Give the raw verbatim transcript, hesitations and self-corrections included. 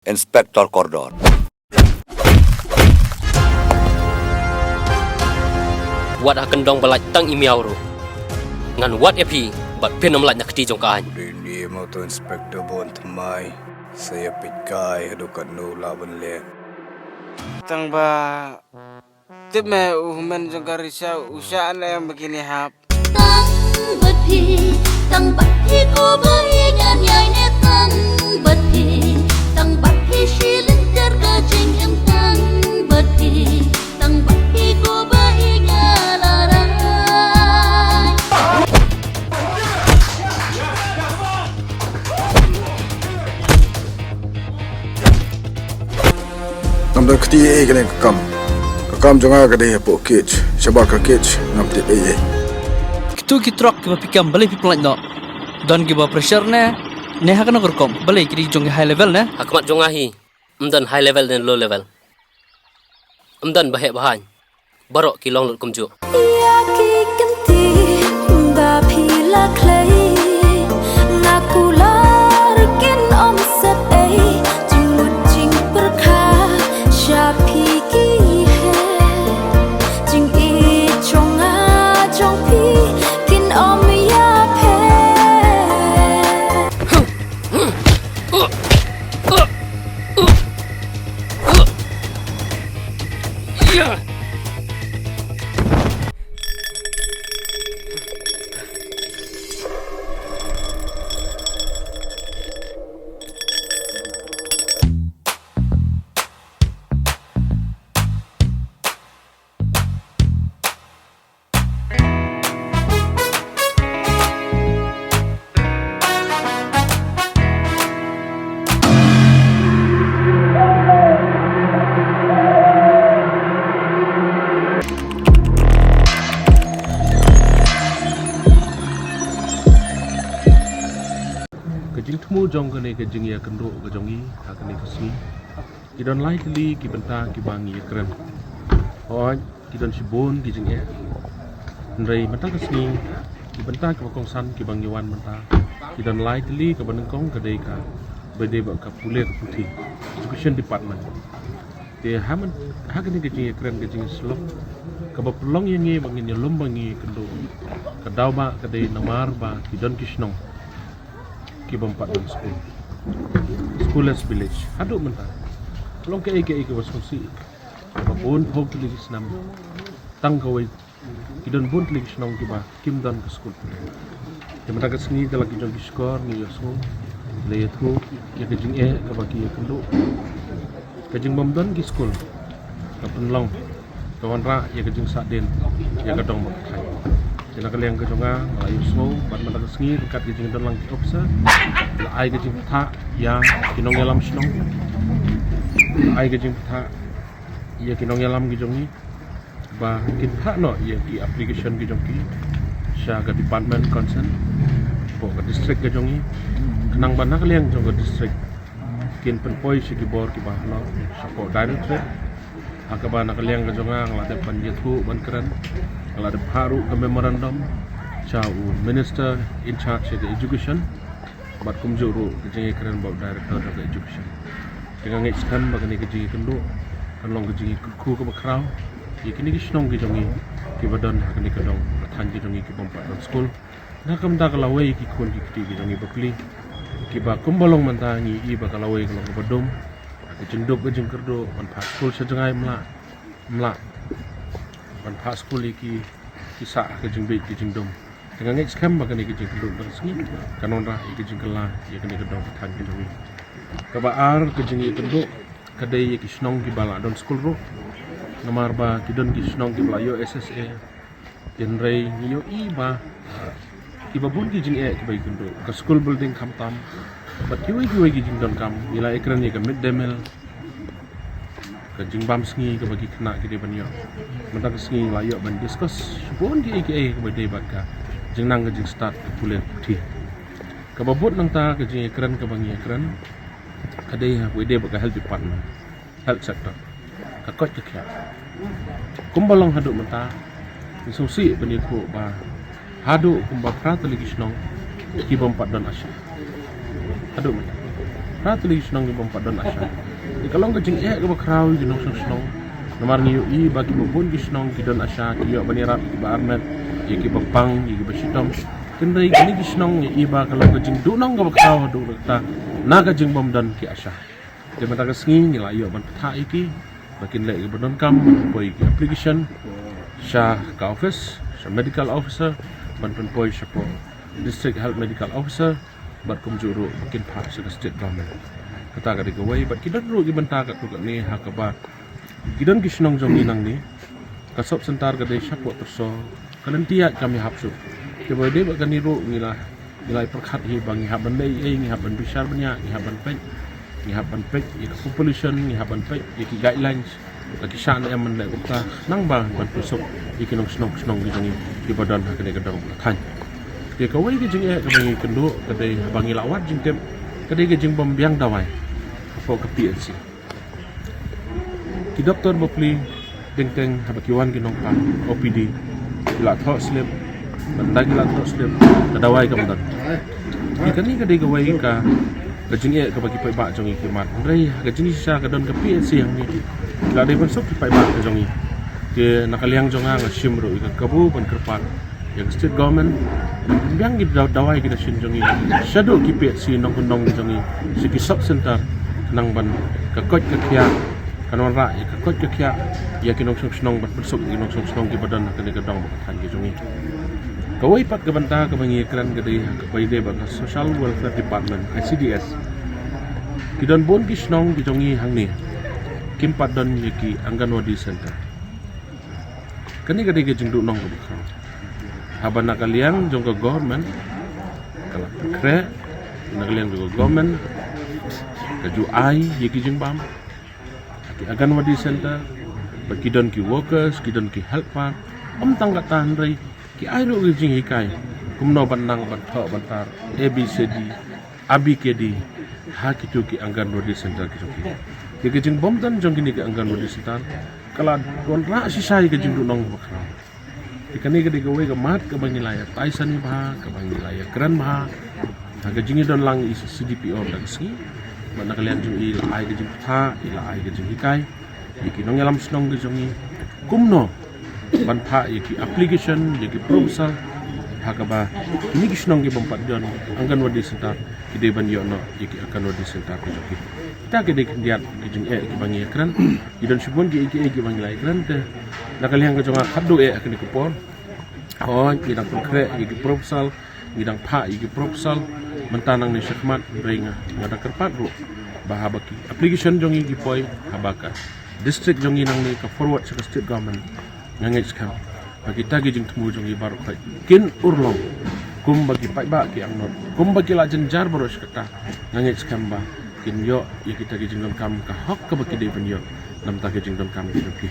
Inspector Kordor. Wat ha kyndong ba lait tang i miaw ruh. Ngan wad ïa phi bad phin ym lait na kti jong ka aiñ. Dei ne mo to Inspector Bun Thymmai, sa ïa peit kai haduh katno lah ban leh. Tang ba tip me u hynmen jong ka Risha u shah ne em ba kine hap. Tang bad phi, tang bad phi ko ba ïeit ngan ïai ne tang bad phi, tang bad phi shi lynter ka jingim tang bad phi, tang bad phi ko ba ïeit ngan la rai. Ngam don kti ei kane ka kam. Ka kam jong nga ka dei hapoh cage. Shabar ka cage ngam tip ei ei. Kitu ki truck kiba phi kem balei phi pynlait noh? Don kiba pressure ne? Ne ha kano ka rukom? Balei ki dei jong ki high level ne? Ha khmat jong nga hi. Ym don high level ne low level. Ym don ba heh ba haiñ. Baroh ki long lut kumjuh. Ïa ki kynti ba phi la khlei, nga kular kin ym sep ei, jingmut jingpyrkhat sha phi ki heh, jingïeit jong nga jong phi kin ym ïapher. Ka jingthmu jong kane ka jingïakynduh ka jong ngi ha kane ka sngi. Ki don lai tylli ki bynta kiba ngi ïakren. Hooid, ki don shibun ki jingeh. Hynrei mynta ka sngi ki bynta kiba kongsan kiba ngi wan mynta, ki don lai tylli. Kaba nyngkong ka dei kaba dei bad ka pule ka puthi, Education Department. Te ha man, ha kane ka jingïakren ka jingïasyllok, kaba pynlong ïa ngi ba ngin ïalum ba ngi ïakynduh, ka daw ba ka dei namar ba ki don ki shnong ki bym pat don skul. Schoolless village. Haduh mynta long kaei kaei kaba sngewsih. Kaba bun phew tylli ki snem tang kawei, ki don bun tylli ki shnong kiba kim don ka skul. Te mynta ka sngi da la ki jong ki shkor ngi ïohsngew, la ïathuh ïa ka jingeh kaba ki ïakynduh. Ka jingbym don ki skul ka pynlong, ka wanrah ïa ka jingsahdien ïa ka dong bad ka thaiñ. Te na ka liang ka jong nga, nga la ïohsngew bad mynta ka sngi ryngkat ka jingdon lang ki officer, la ai ka jingpynthah ïa ki nongïalam shnong, la ai ka jingpynthah ïa ki nongïalam ki jong ngi ba kin phah noh ïa ki application ki jong ki sha ka department concern hapoh ka district ka jong ngi, khnang ba na ka liang jong ka district kin pynpoi sha ki bor kiba halor shapoh directorate. Ha kaba na ka liang ka jong nga, nga la dep ban ïathuh ban kren, nga la dep phah ruh ka memorandum sha u minister in charge sha ka education, bad kumjuh ruh ka jingïakren bad u director jong ka education. Te nga ngeit skhem ba kane ka jingïakynduh kan long ka jingïakynduh kaba khraw ïa kine ki shnong ki jong ngi kiba don ha kane ka dong ka thaiñ ki jong ngi ki bym pat don skul. Na ka bynta ka lawei ki khun ki kti ki jong ngi bapli, kiba kumba long mynta ngi i ba ka lawei ka long kaba dum. Ka jingduk ka jingkyrduh ban phah skul sha jngai mla mla ban phah skul ïa ki, ki sah ka jingbit ki jingdum. Te nga ngeit skhem ba kane ka jingkynduh ka sngi kan wanrah ïa ka jingkylla ïa kane ka dong ka thaiñ ka jong ngi. Kaba ar ka jingïakynduh ka dei ïa ki shnong kiba la don skul ruh. Namar ba ki don ki shnong kiba la ïoh S S A. Hynrei ngi ïohi ba kiba bun ki jingeh kiba ïakynduh, ka school building khamtam bad kiwei kiwei ki jingdonkam. Ngi la ïakren ïa ka mid day meal, ka jingbam sngi kaba ki khynnah ki dei ban ïoh. Mynta ka sngi ngi la ïoh ban discuss shibun kiei kiei kaba dei bad ka jingnang ka jingstad ka pule ka puthi. Kaba bud nangta ka jingïakren kaba ngi ïakren ka dei ha kaba dei bad ka health department, health sector, ka koit ka khiah. Kumba long haduh mynta, ngi sngewsih ban ïathuh ba haduh kumba phra tylli ki shnong ki bym pat don ASHA haduh mynta. Phra tylli ki shnong ki bym pat don ASHA. Te ka long ka jingeh kaba khraw ïa ki nongshong shnong. Namar ngi ïohi ba kiba bun ki shnong ki don ASHA, ki ïoh ban ïarap ïa kiba armet, ïa kiba pang, ïa kiba shitom. Hynrei kine ki shnong ngi ïohi ba ka long ka jingduhnong kaba khraw haduh katta na ka jingbym don ki ASHA. Te mynta ka sngi ngi la ïoh ban pynthah ïa ki ba kin leh ïa kiba donkam, ban pynpoi ïa ki application sha ka office, sha medical officer, ban pynpoi shapoh district health medical officer, bad kumjuh ruh ba kin phah sha ka state government. Kata ka dei kawei, bad ki don ruh ki bynta katto katne ha kaba ki don ki shnong jong ngi nangne. Ka sub center ka dei shapoh Tyrshaw, ka lynti ïaid kam ïahap shuh. Te ba dei ba kane ruh ngi la, ngi la pyrkhat hi ba ngi hap ban leh ei, ngi hap ban bishar bniah, ngi hap ban peit, ngi hap ban peit ïa ka population, ngi hap ban peit ïa ki guidelines, la ki shah ne em ban leh kumta, nang ba ban pynsuk ïa ki nongshnong shnong ki jong ngi kiba don ha kane ka dong ka thaiñ. Te kawei ka jingeh kaba ngi kynduh ka dei ba ngi la wad jingtip, ka dei ka jingbym biang dawai hapoh ka P H C. Ki doktor bapli teng teng haba ki wan ki nongphah O P D, ki la thoh slip, bad da ki la thoh slip, ka dawai kam don. Te kane ka dei kawei ka, ka jingeh kaba ki paidbah jong ngi ki mad. Hynrei ha ka jingshisha ka don ka P H C hangne, ki la dei ban suk ki paidbah ka jong ngi. Te na ka liang jong nga, nga shim ruh ïa ka kabu ban kyrpad ïa ka state government, biang ki daw-, dawai ki dashin jong ngi shaduh ki P H C nongkyndong jong ngi, sha ki sub center, khnang ban ka koit ka khiah kan wanrah ïa ka koit ka khiah ïa ki nongshong shnong, ban pynsuk ïa ki nongshong shnong kiba don ha kane ka dong bad ka thaiñ ka jong ngi. Kawei pat ka bynta kaba ngi kren ka dei ha kaba ïadei bad ka Social Welfare Department, I C D S. Ki don bun ki shnong ki jong ngi hangne kim pat don ïa ki Anganwadi Center. Kane ka dei ka jingduhnong kaba khraw. Haba na ka liang jong ka government ka la pynkhreh, na ka liang jong ka government ka ju ai ïa ki jingbam ha ki Anganwadi Center, bad ki don ki workers, ki don ki helper. Ym tang katta hynrei ki ai ruh ki jinghikai kumno ban nang ban thoh ban tar A B C D, A B K D ha kito ki Anganwadi Center ki jong ki. Ki, ki jingbym don jong kine ki Anganwadi Center ka la wanrah shisha ïa ka jingduhnong ba khraw. Te kane ka dei kawei ka mat kaba ngi la ïa tai sani bha, kaba ngi la ïa kren bha ha ka jingïadon lang ïa C D P O mynta ka sngi. Bad na ka liang jong i la ai ka jingbthah, i la ai ka jinghikai ïa ki nongïalam shnong ki jong ngi kumno ban phah ïa ki application, ïa ki proposal, ha kaba kine ki shnong ki bym pat don Anganwadi Center ki dei ban ïoh noh ïa ki Anganwadi Center ki jong ki. Kita ki dei khyndiat ki jingeh kiba ngi ïa kren. Ki don shibun kiei kiei kiba ngi la ïa kren, te na ka liang ka jong nga khatduh eh ha kane ka por. Hooid, ngi dang pynkhreh ïa ki proposal, ngi dang phah ïa ki proposal mynta nangne shakhmat. Hynrei nga, nga dang kyrpad ruh ba haba ki application jong ngi ki poi, haba ka district jong ngi nangne ka forward sha ka state government, nga ngeit skhem ba kita ki jingthmu jong ngi baroh khoit kin urlong kumba ki paidbah ki angnud, kumba ki la jynjar baroh shi katta. Nga ngeit skhem ba kin ïoh ïa kita ki jingdonkam, ka hok kaba ki dei ban ïoh na bynta ki jingdonkam ki jong ki.